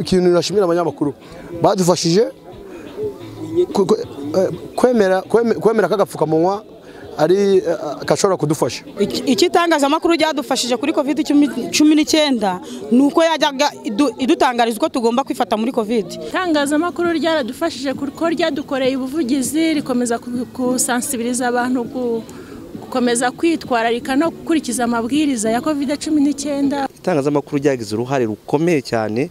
Ikintu nashimira abanyamakuru badufashije kwemera kagapfukamunwa ari kashobora kudufasha. Ikitangazamakuru ryadufashije kuri COVID-19 nuko yajyaga idutangariza uko tugomba kwifata muri COVID. Itangazamakuru ryaradufashije kuko ryadukoreye ubuvugizi, rikomeza kusensibiliza abantu gukomeza kwitwararika no gukurikiza amabwiriza ya COVID-19. Itangazamakuru ryagize uruhare rukomeye cyane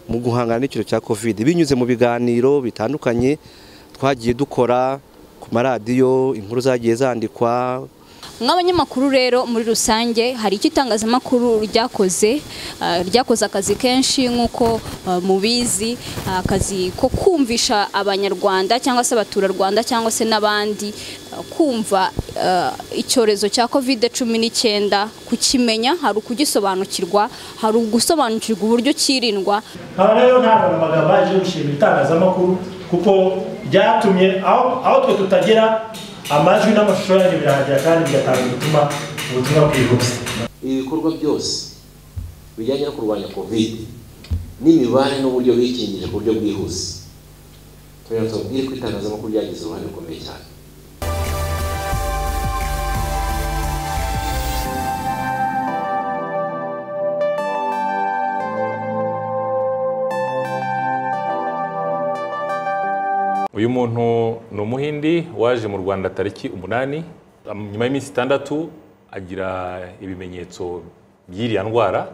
mu guhangana n'icyorezo cya COVID binyuze mu biganiro bitandukanye twagiye dukora ku maradiyo, inkuru zagiye zandikwa. Nk'abanyamakuru rero muri rusange hari icyo itangazamakuru ryakoze, ryakoze akazi kenshi nk'uko mubizi, akazi ko kumvisha abanyarwanda cyangwa se abaturarwanda cyangwa se n'abandi kumva icyorezo cya COVID-19, kukimenya, hari ukugisobanukirwa, hari ugusobanukirwa uburyo kirindwa. Aha rero ntabwo amagambo aje gushimira itangazamakuru kuko ryatumye aho twe tutagera amajwi n'amashusho yanyu birahagera kandi bigatanga ubutumwa bwihuse. Ibikorwa byose bijyanye no kurwanya COVID n'imibare n'uburyo bikingije ku buryo bwihuse, tubabwire ko itangazamakuru ryagize uruhare rukomeye cyane. Uyu muntu ni umuhindi waje mu Rwanda tariki 8, nyuma y'iminsi 6 agira ibimenyetso by'iriya ndwara,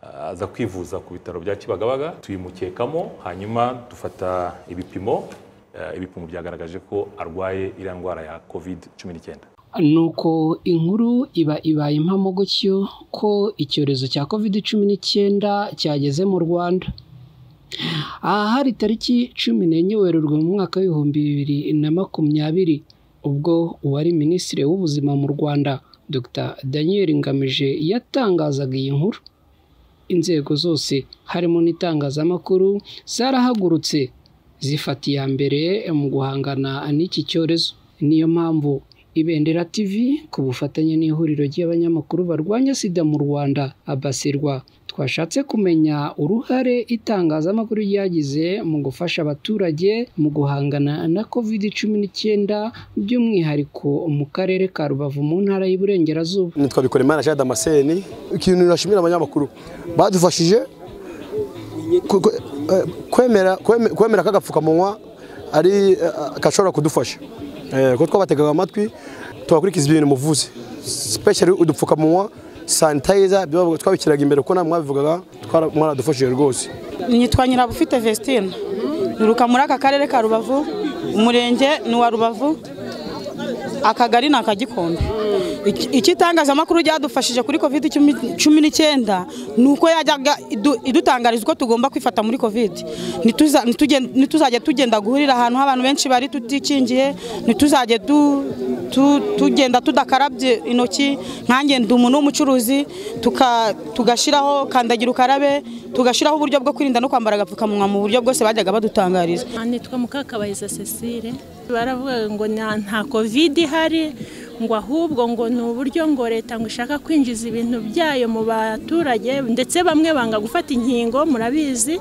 aza kwivuza ku bitaro bya Kibagabaga, tuyimukekamo, hanyuma dufata ibipimo, ibipimo byagaragaje ko arwaye iriya ndwara ya COVID-19. Nuko inkuru iba ibaye impamo gutyo ko icyorezo cya COVID-19 cyageze mu Rwanda. Aha hari tariki 14 Werurwe mu mwaka w'ibihumbi 2020, ubwo uwari Minisitiri w'Ubuzima mu Rwanda Dr Daniel Ngamije yatangazaga iyi nkuru. Inzego zose harimo n'itangazamakuru zarahagurutse zifata iya mbere mu guhangana n'iki cyorezo. Niyo mpamvu Ibendera TV ku bufatanye n'ihuriro ry'abanyamakuru barwanya sida mu Rwanda Abasirwa twashatse kumenya uruhare itangazamakuru ryagize mu gufasha abaturage mu guhangana na COVID-19 by'umwihariko mu karere ka Rubavu mu ntara y'Iburengerazuba. Nitwa Bikorimana Jean Damascene. Ikintu nashimira abanyamakuru badufashije kwemera kagapfukamunwa ari kashobora kudufasha. Ko twabategaga amatwi tubakurikiza ibintu muvuze, especially udupfukamunwa, sanitizer, twabikiraga imbere ko namwe mwabivugaga, mwaradufashije rwose. Nitwa Nyirabufite Vestine, nturuka muri aka karere ka Rubavu, umurenge ni wa Rubavu, akagari ni akagikombe. Ikitangazamakuru ryadufashije kuri COVID-19 nuko yajyaga idutangariza uko tugomba kwifata muri COVID. Ntituzajya tugenda guhurira ahantu abantu benshi bari tutikingiye, ntituzajya tugenda tudakarabye intoki. Nkanjye ndi umuntu w'umucuruzi, tugashiraho kandagira ukarabe, tugashiraho uburyo bwo kwirinda no kwambara agapfukamunwa mu buryo bwose bajyaga badutangariza. Nitwa Mukakabayiza Cecile. Baravuga ngo nta COVID ihari, ngo ahubwo ngo ni uburyo ngo leta ngo ishaka kwinjiza ibintu byayo mu baturage, ndetse bamwe banga gufata inkingo, murabizi.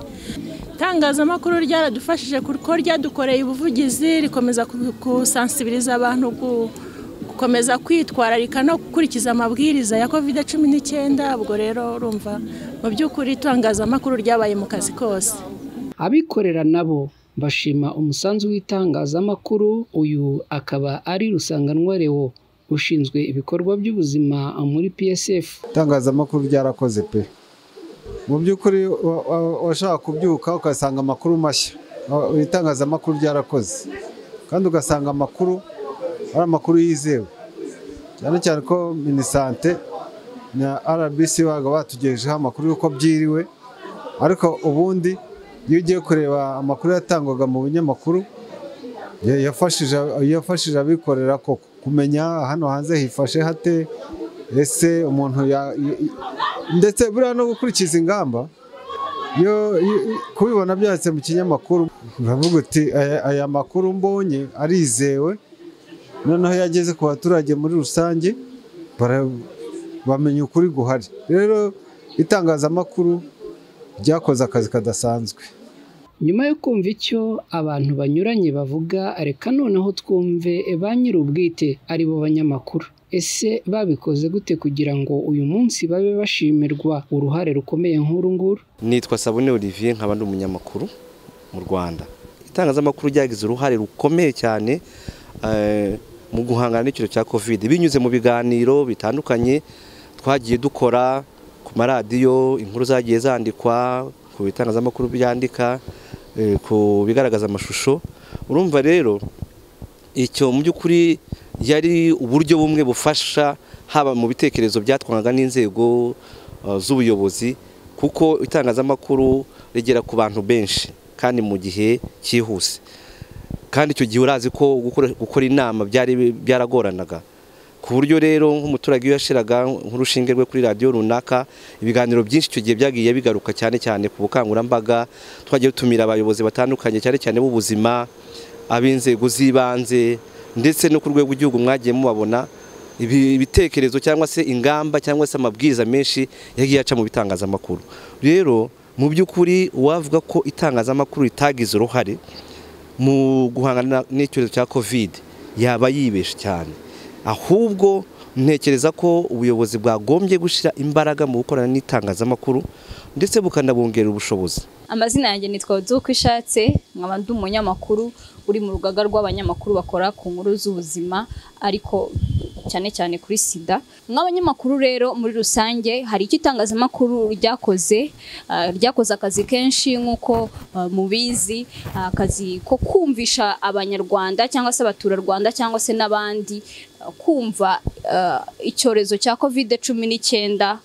Itangazamakuru ryaradufashije kuko ryadukoreye ubuvugizi, rikomeza kusensibiliza abantu gukomeza kwitwararika no gukurikiza amabwiriza ya COVID-19. Ubwo rero urumva mu by'ukuri itangazamakuru ryabaye mu kazi kose. Abikorera nabo bashima umusanzu w'itangazamakuru. Uyu akaba ari Rusanganwa Leo ushinzwe ibikorwa by'ubuzima muri PSF. Itangazamakuru ryarakoze pe. Mu by'ukuri washaka kubyuka ugasanga amakuru mashya, itangazamakuru ryarakoze, kandi ugasanga amakuru ari amakuru yizewe, cyane cyane ko Minisante na RBC baga batugejeho amakuru y'uko byiriwe. Ariko ubundi iyo ugiye kureba amakuru yatangwaga mu binyamakuru yafashije abikorera koko kumenya hano hanze hifashe hate, ese umuntu ndetse buriya no gukurikiza ingamba. Yo kubibona byanditse mu kinyamakuru uravuga uti aya makuru mbonye arizewe, noneho yageze ku baturage muri rusange bamenya ukuri guhari. Rero itangazamakuru Ryakoze akazi kadasanzwe. Nyuma yo kumva icyo abantu banyuranye bavuga, reka noneho twumve ba nyir'ubwite ari bo banyamakuru. Ese babikoze gute kugira ngo uyu munsi babe bashimirwa uruhare rukomeye nk'uru nguru? Nitwa Sabune Olivier, nkaba ndi umunyamakuru mu Rwanda. Itangazamakuru ryagize uruhare rukomeye cyane mu guhangana n'icyorezo cya Covid, binyuze mu biganiro bitandukanye twagiye dukora ku maradiyo, inkuru zagiye zandikwa ku bitangazamakuru byandika, ku bigaragaza amashusho. Urumva rero icyo mu by'ukuri yari uburyo bumwe bufasha haba mu bitekerezo byatwanaga n'inzego z'ubuyobozi, kuko itangazamakuru rigera ku bantu benshi kandi mu gihe cyihuse. Kandi icyo gihe urazi ko gukora inama byari byaragoranaga, ku buryo rero nk'umuturage iyo yashiraga nk'urushinge rwe kuri radiyo runaka, ibiganiro byinshi icyo gihe byagiye bigaruka cyane cyane ku bukangurambaga. Twagiye dutumira abayobozi batandukanye cyane cyane b'ubuzima, ab'inzego z'ibanze, ndetse no ku rwego rw'igihugu mwagiye mubabona ibitekerezo cyangwa se ingamba cyangwa se amabwiriza menshi yagiye aca mu bitangazamakuru. Rero mu by'ukuri uwavuga ko itangazamakuru ritagize uruhare mu guhangana n'icyorezo cya Covid yaba yibeshe cyane. Ahubwo ntekereza ko ubuyobozi bwagombye gushyira imbaraga mu gukorana n'itangazamakuru ndetse bukanabongerera ubushobozi. Amazina yanjye nitwa Oduko Ishatse, nkaba ndi umunyamakuru uri mu rugaga rw'abanyamakuru bakora ku nkuru z'ubuzima, ariko cyane cyane kuri sida. Nk'abanyamakuru rero muri rusange hari icyo itangazamakuru ryakoze, ryakoze akazi kenshi nk'uko mubizi, akazi ko kumvisha abanyarwanda cyangwa se abaturarwanda cyangwa se n'abandi kumva icyorezo cya Covid-19,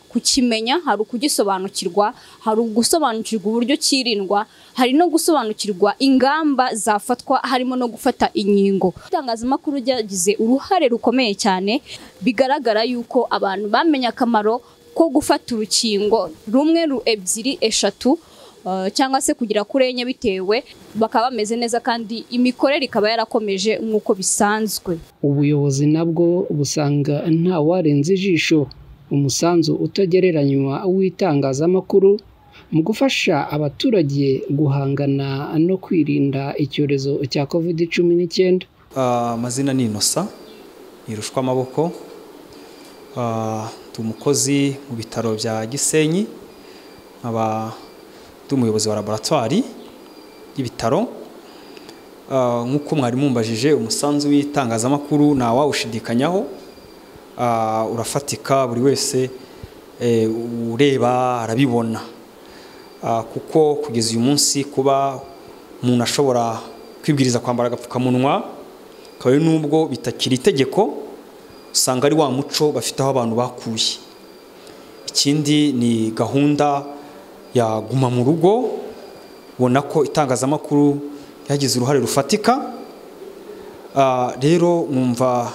kukimenya, hari ukugisobanukirwa, hari ugusobanukirwa uburyo kirindwa, hari no gusobanukirwa ingamba zafatwa, harimo no gufata inkingo. Itangazamakuru ryagize uruhare rukomeye cyane, bigaragara yuko abantu bamenye akamaro ko gufata urukingo rumwe, ebyiri, eshatu cyangwa se kugira kuri enye, bitewe bakaba bameze neza kandi imikorere ikaba yarakomeje nk'uko bisanzwe. Ubuyobozi nabwo busanga nta warenze ijisho umusanzu utagereranywa w'itangazamakuru mu gufasha abaturage guhangana no kwirinda icyorezo cya Covid-19. Amazina ni Innocent Nirushwa Amaboko, ndi umukozi mu bitaro bya Gisenyi, nkaba ndi umuyobozi wa laboratoire y'ibitaro. Nk'uko mwari mumbajije, umusanzu w'itangazamakuru ntawawushidikanyaho, urafatika, buri wese ureba arabibona, kuko kugeza uyu munsi kuba umuntu ashobora kwibwiriza kwambara agapfukamunwa, kabone nubwo bitakiri itegeko, usanga ari wa muco bafite aho abantu bakuye. Ikindi ni gahunda ya guma mu rugo, ubona ko itangazamakuru yagize uruhare rufatika. Rero mwumva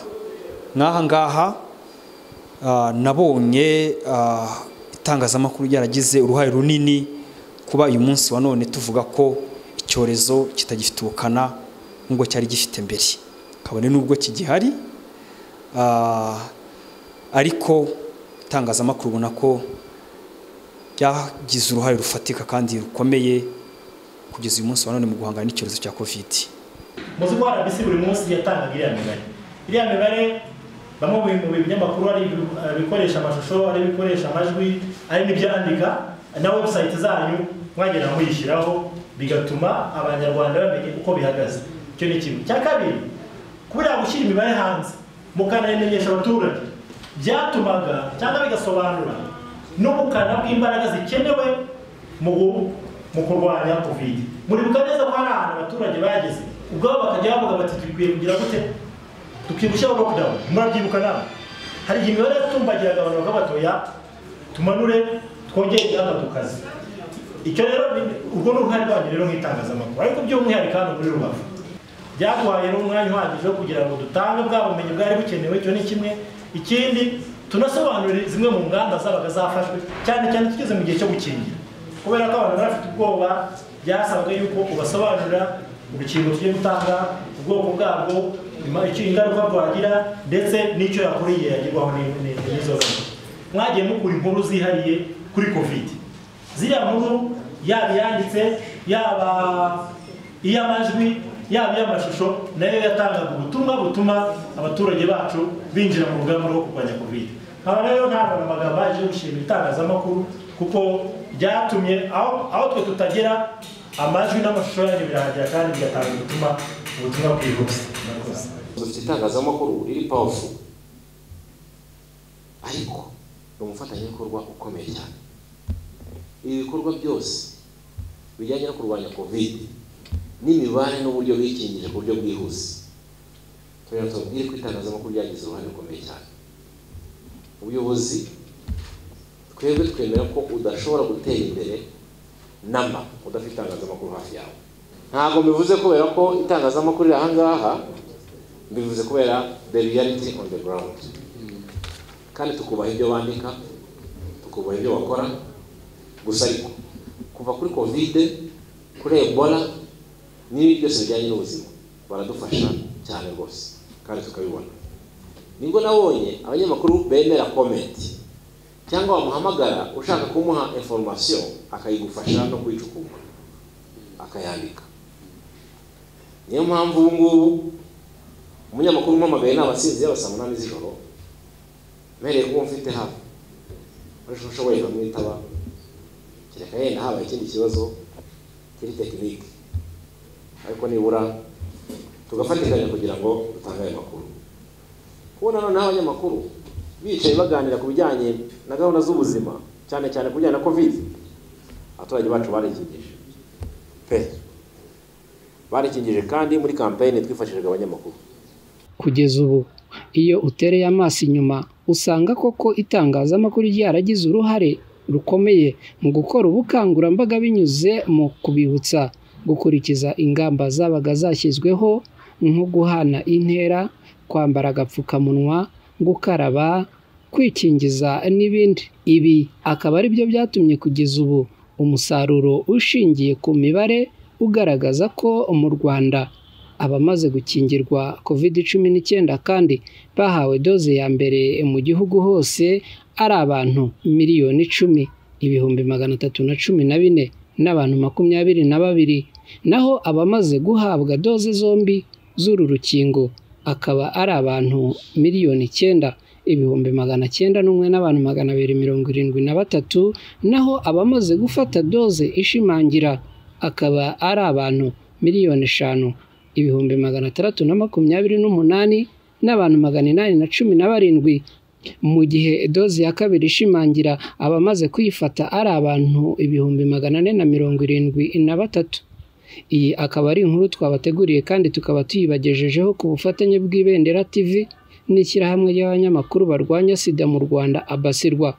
nk'aha ngaha nabonye itangazamakuru ryaragize uruhare runini kuba uyu munsi wa none tuvuga ko icyorezo kitagifite ubukana nk'ubwo cyari gifite mbere, kabone nubwo kigihari, ariko itangazamakuru ubona ko ryagize uruhare rufatika kandi rukomeye kugeza uyu munsi wa none mu guhangana n'icyorezo cya Covid. Muzi ko RBC buri munsi yatangaga iriya mibare. Iriya mibare bamwe mu binyamakuru ari ibikoresha amashusho, ari ibikoresha amajwi, ari n'ibyandika, na website zanyu mwagera muyishyiraho, bigatuma abanyarwanda bamenye uko bihagaze. Icyo ni kimwe. Cya kabiri, kubera gushyira imibare hanze mukanayimenyesha abaturage, byatumaga cyangwa bigasobanura n'ubukana bw'imbaraga zikenewe mu kurwanya Covid. Muribuka neza ko hari ahantu abaturage bageze ubwabo bakajya bavuga bati dukwiye kugira gute, dukwiye gushyiraho lockdown. Murabyibuka nawe, hari igihe imibare yatumbagiraga abantu bakabatoya tumanure twongere ingamba dukaze. Icyo rero urwo ni uruhare rwanyu rero nk'itangazamakuru, ariko by'umwihariko hano muri Rubavu byaduhaye n'umwanya uhagije wo kugira ngo dutange bwa bumenyi bwari bukenewe. Icyo ni kimwe. Ikindi, tunasobanurire zimwe mu ngamba zabaga zafashwe, cyane cyane tugeze mu gihe cyo gukingira, kubera ko abantu bari bafite ubwoba, byasabaga yuko ubasobanurira urukingo tugiye gutanga, ubwoko bwabwo, ingaruka bwagira, ndetse n'icyo yakuriye yagirwaho n'izo ngaruka. Mwagiye mukura inkuru zihariye kuri Covid. Ziriya nkuru yaba iyanditse, yaba iy'amajwi, yaba iy'amashusho, nayo yatangaga ubutumwa butuma abaturage bacu binjira mu rugamba rwo kurwanya COVID. Nkaba rero ntabona amagambo aje gushimira itangazamakuru kuko byatumye aho twe tutagera amajwi n'amashusho yanyu birahagera kandi bigatanga ubutumwa bwihuse. Dufite itangazamakuru riri powerful, ariko ni umufatanyabikorwa ukomeye cyane. Ibi bikorwa byose bijyanye no kurwanya COVID n'imibare n'uburyo bikingije ku buryo bwihuse, turagira tubabwire ko itangazamakuru ryagize uruhare rukomeye cyane. Ubuyobozi twebwe twemera ko udashobora gutera imbere namba udafite itangazamakuru hafi yawe. Ntabwo mbivuze kubera ko itangazamakuru riri aha ngaha, mbivuze kubera the reality on the ground. Kandi tukubaha ibyo bandika, tukubaha ibyo bakora. Gusa ariko kuva kuri COVID, kuri Ebola n'ibindi byose bijyanye n'ubuzima baradufasha cyane rwose kandi tukabibona. Nibwo nabonye abanyamakuru bemera comment cyangwa bamuhamagara ushaka kumuha information akayigufasha no kuyicukumbura akayandika. Niyo mpamvu ubu ngubu umunyamakuru umpamagaye n'abasinzi yaba saa 8 z'ijoro, mpereye kuba mfite hafi ushoboye nkamwitaba, kereka yenda habaye ikindi kibazo kiri tekinike, ariko nibura tugafatikanya kugira ngo dutange ayo makuru. Kubona noneho abanyamakuru bicaye baganira ku bijyanye na gahunda z'ubuzima, cyane cyane ku bijyanye na COVID, abaturage bacu barikingije pe, barikingije kandi muri campaign twifashishije abanyamakuru. Kugeza ubu iyo utereye amaso inyuma usanga koko itangazamakuru ryaragize uruhare rukomeye mu gukora ubukangurambaga binyuze mu kubibutsa gukurikiza ingamba zabaga zashyizweho nko guhana intera, kwambara agapfukamunwa, gukaraba, kwikingiza n'ibindi. Ibi akaba ari byo byatumye kugeza ubu umusaruro ushingiye ku mibare ugaragaza ko mu Rwanda abamaze gukingirwa COVID-19 kandi bahawe doze ya mbere mu gihugu hose ari abantu 10,314,022 n'abantu 22, naho abamaze guhabwa doze zombi z'uru rukingo akaba ari abantu 9,901,273, naho abamaze gufata doze ishimangira akaba ari abantu 5,628,817, mu gihe doze ya kabiri ishimangira abamaze kuyifata ari abantu 473,000. Iyi akaba ari inkuru twabateguriye kandi tukaba tuyibagejejeho ku bufatanye bw'Ibendera TV n'ishyirahamwe ry'abanyamakuru barwanya sida mu Rwanda Abasirwa.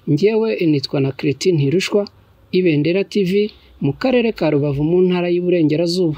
Njyewe nitwa na Christine Ntirushwa, Ibendera TV mu karere ka Rubavu mu ntara y'Iburengerazuba.